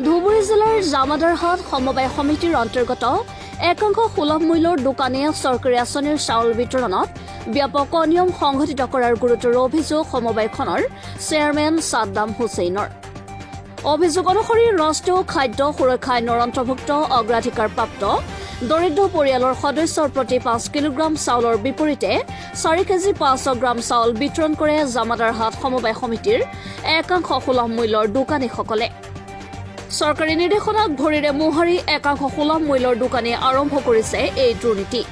ধুবুৰী জিলাৰ জামাদাৰহাট সমবায় সমিতিৰ অন্তৰ্গত একাংশ সুলভ মূল্যৰ দোকানীয়ে চৰকাৰী আঁচনিৰ চাউল বিতৰণত ব্যাপক অনিয়ম সংঘটিত কৰাৰ গুৰুতৰ অভিযোগ সমবায়খনৰ চেয়াৰমেন ছাদ্দাম হুছেইনৰ। অভিযোগ অনুসৰি ৰাষ্ট্ৰীয় খাদ্য সুৰক্ষা আইনৰ অন্তৰ্ভুক্ত অগ্ৰাধিকাৰপ্ৰাপ্ত দৰিদ্ৰ পৰিয়ালৰ সদস্যৰ প্ৰতি 5 কিলোগ্ৰাম চাউলৰ বিপৰীতে 4 কেজি 500 গ্ৰাম চাউল বিতৰণ কৰে জামাদাৰহাট সমবায় সমিতিৰ একাংশ সুলভ মূল্যৰ দোকানীসকলে। চৰকাৰী নিৰ্দেশনাক ভৰিৰে মোহাৰি একাংশ সুলভ মূল্যৰ দোকানীয়ে আৰম্ভ কৰিছে এই দুৰ্নীতি।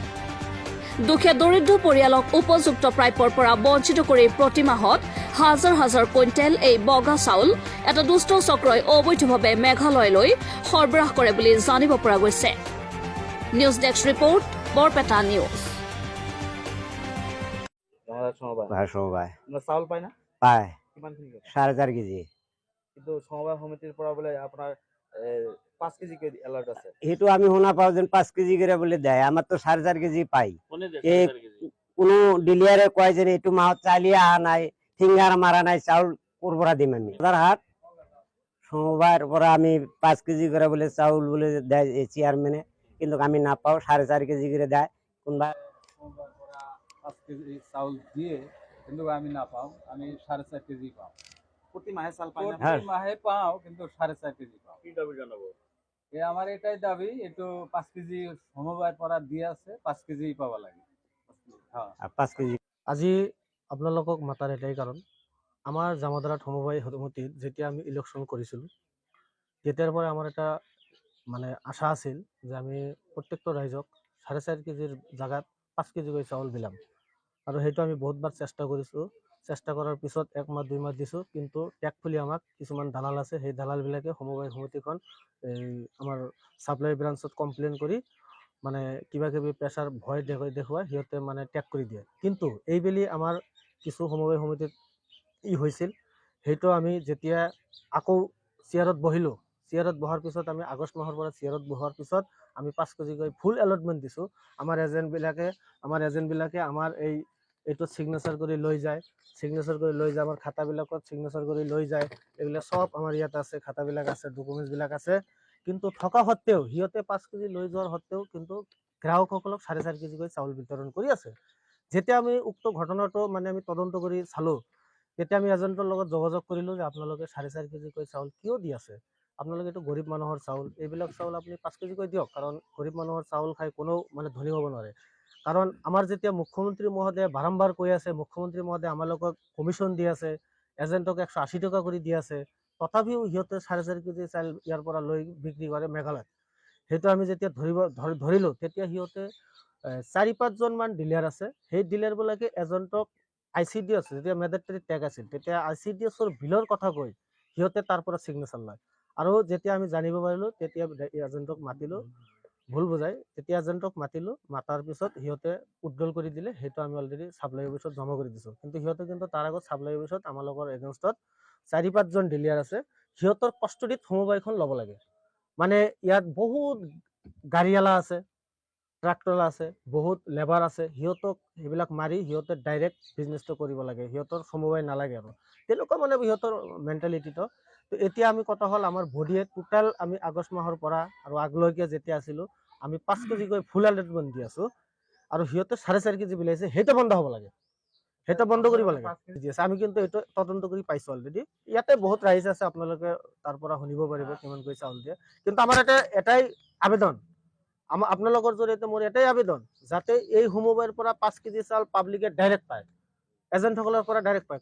দুখীয়া দৰিদ্ৰ পৰিয়ালক উপযুক্ত প্ৰাপ্যৰ পৰা বঞ্চিত কৰি প্ৰতি মাহত হাজাৰ হাজাৰ কুইণ্টেল এই বগা চাউল এটা দুষ্ট চক্ৰই অবৈধভাৱে মেঘালয়লৈ সৰবৰাহ কৰে বুলি জানিব পৰা গৈছে। News desk report, Barpeta news. জামাদার সমবায়? হ্যাঁ, সমবায়। আপনার চাউল পায় না? পায়। কিমানখিনি পায়? 4.5 কেজি। কিন্তু সমবায় সমিতিৰ পৰা বোলে আপোনাৰ 5 কেজি কে এলার্ট আছে। সেইটো আমি শুনা পাওঁ যেন 5 কেজি করে বলে দেয়, আমার তো 4.5 কেজি পাই। এই কোনো ডিলারে কয় যে এইটো মাহত চালিয়ে আহা নাই, ফিঙ্গার মারা নাই, চাউল ক'ৰ পৰা দিম আমি? হাট সমবায়েৰ পৰা আমি 5 কেজি করে বলে চাউল বলে দেয় এই চেয়ারম্যানে, কিন্তু আমি না পাও, 4.5 কেজি করে দেয় কোনবা। সমবায়ের পৰা 5 কেজি চাউল দিয়ে, কিন্তু আমি না পাওঁ, আমি 4.5 কেজি পাওঁ। প্ৰতি মাহে চাউল পায় না? হ্যাঁ। প্রতি মাহে পাও, কিন্তু 4.5 কেজি পাও। কি দাবি জানাবো? এ আমার এটাই দাবি, একটু 5 কেজি সমবায়ের পৰা দিয়ে আছে, 5 কেজি পাব লাগে, হ্যাঁ। R 5 KG. আজি আপোনালোকক মাতাৰ এটাই কাৰণ, আমাৰ জামাদাৰাত সমবায় সমিতিত যেতিয়া আমি ইলেকশ্যন কৰিছিলোঁ, তেতিয়াৰ পৰা আমাৰ এটা মানে আশা আছিল যে আমি প্ৰত্যেকটো ৰাইজক 4.5 কেজিৰ জেগাত 5 কেজিকৈ চাউল বিলাম। আৰু সেইটো আমি বহুতবাৰ চেষ্টা কৰিছোঁ। চেষ্টা কৰাৰ পিছত এক মাহ 2 মাহ দিছোঁ, কিন্তু টেকফুলি আমাক কিছুমান দালাল আছে, সেই দালালবিলাকে সমবায় সমিতিখন এই আমাৰ ছাপ্লাই ব্ৰাঞ্চত কমপ্লেইন কৰি মানে কিবা কিবি প্ৰেছাৰ ভয় দেখুৱাই দেখুৱাই সিহঁতে মানে ত্যাগ কৰি দিয়ে। কিন্তু এইবেলি আমাৰ কিছু সমবায় সমিতিত ই হৈছিল, সেইটো আমি যেতিয়া আকৌ চেয়াৰত বহিলোঁ, চেয়াৰত বহাৰ পিছত আমি আগষ্ট মাহৰ পৰা চেয়াৰত বহাৰ পিছত আমি 5 কেজিকৈ ফুল এলটমেণ্ট দিছোঁ। আমাৰ এজেণ্টবিলাকে আমাৰ এইটোত ছিগনেচাৰ কৰি লৈ যায়, ছিগনেচাৰ কৰি লৈ যায়, আমাৰ খাতাবিলাকত ছিগনেচাৰ কৰি লৈ যায়। এইবিলাক চব আমাৰ ইয়াত আছে, খাতাবিলাক আছে, ডকুমেণ্টছবিলাক আছে। কিন্তু থকা সত্ত্বেও সিহঁতে 5 কেজি লৈ যোৱাৰ সত্ত্বেও কিন্তু গ্ৰাহকসকলক 4.5 কেজিকৈ চাউল বিতৰণ কৰি আছে। যেতিয়া আমি উক্ত ঘটনাটো মানে আমি তদন্ত কৰি চালোঁ, তেতিয়া আমি এজেণ্টৰ লগত যোগাযোগ কৰিলোঁ যে আপোনালোকে 4.5 কেজিকৈ চাউল কিয় দি আছে? আপোনালোকে এইটো গৰীব মানুহৰ চাউল, এইবিলাক চাউল আপুনি 5 কেজিকৈ দিয়ক, কাৰণ গৰীব মানুহৰ চাউল খাই কোনেও মানে ধনী হ'ব নোৱাৰে। কাৰণ আমাৰ যেতিয়া মুখ্যমন্ত্ৰী মহোদয়ে বাৰম্বাৰ কৈ আছে, মুখ্যমন্ত্ৰী মহোদয়ে আমালোকক কমিশ্যন দি আছে, এজেণ্টক 180 টকা কৰি দি আছে, তথাপিও সিহঁতে 4.5 কেজি চাউল ইয়াৰ পৰা লৈ বিক্ৰী কৰে মেঘালয়ত। সেইটো আমি যেতিয়া ধৰিলোঁ, তেতিয়া সিহঁতে চাৰি পাঁচজনমান ডিলাৰ আছে, সেই ডিলাৰবিলাকে এজেণ্টক আইচিডিএছ যেতিয়া মেণ্ডেটৰী টেগ আছিল, তেতিয়া আইচিডিএছৰ বিলৰ কথা কৈ সিহঁতে তাৰ পৰা ছিগনেচাৰ লয়। আৰু যেতিয়া আমি জানিব পাৰিলোঁ, তেতিয়া এজেণ্টক মাতিলোঁ, ভুল বুজাই তেতিয়া এজেণ্টক মাতিলোঁ। মাতাৰ পিছত সিহঁতে উইড্ৰল কৰি দিলে। সেইটো আমি অলৰেডি ছাপ্লাই অফিচত জমা কৰি দিছোঁ। কিন্তু সিহঁতে কিন্তু তাৰ আগত ছাপ্লাই অফিচত আমালোকৰ এগেইনষ্টত চাৰি পাঁচজন ডিলাৰ আছে, সিহঁতৰ কষ্টডিত সমবায়খন ল'ব লাগে। মানে ইয়াত বহুত গাড়ীৱালা আছে, ট্ৰাক্টৰ আছে, বহুত লেবাৰ আছে, সিহঁতক সেইবিলাক মাৰি সিহঁতে ডাইৰেক্ট বিজনেছটো কৰিব লাগে, সিহঁতৰ সমবায় নালাগে আৰু তেনেকুৱা মানে সিহঁতৰ মেণ্টেলিটিটো। তো এতিয়া আমি কথা হ'ল, আমাৰ বডিয়ে টোটেল আমি আগষ্ট মাহৰ পৰা আৰু আগলৈকে যেতিয়া আছিলোঁ, আমি 5 কেজিকৈ ফুল এলটমেণ্ট দি আছোঁ আৰু সিহঁতে 4.5 কেজি বিলাইছে। সেইটো বন্ধ হ'ব লাগে, সেইটো বন্ধ কৰিব লাগে। দি আছে, আমি কিন্তু এইটো তদন্ত কৰি পাইছোঁ অলৰেডি। ইয়াতে বহুত ৰাইজ আছে, আপোনালোকে তাৰ পৰা শুনিব পাৰিব কিমানকৈ চাউল দিয়ে। কিন্তু আমাৰ এটাই আবেদন, আমাৰ আপোনালোকৰ জৰিয়তে মোৰ এটাই আবেদন, যাতে এই সমবায়ৰ পৰা 5 কেজি চাউল পাব্লিকে ডাইৰেক্ট পায়, এজেণ্টসকলৰ পৰা ডাইৰেক্ট পায়।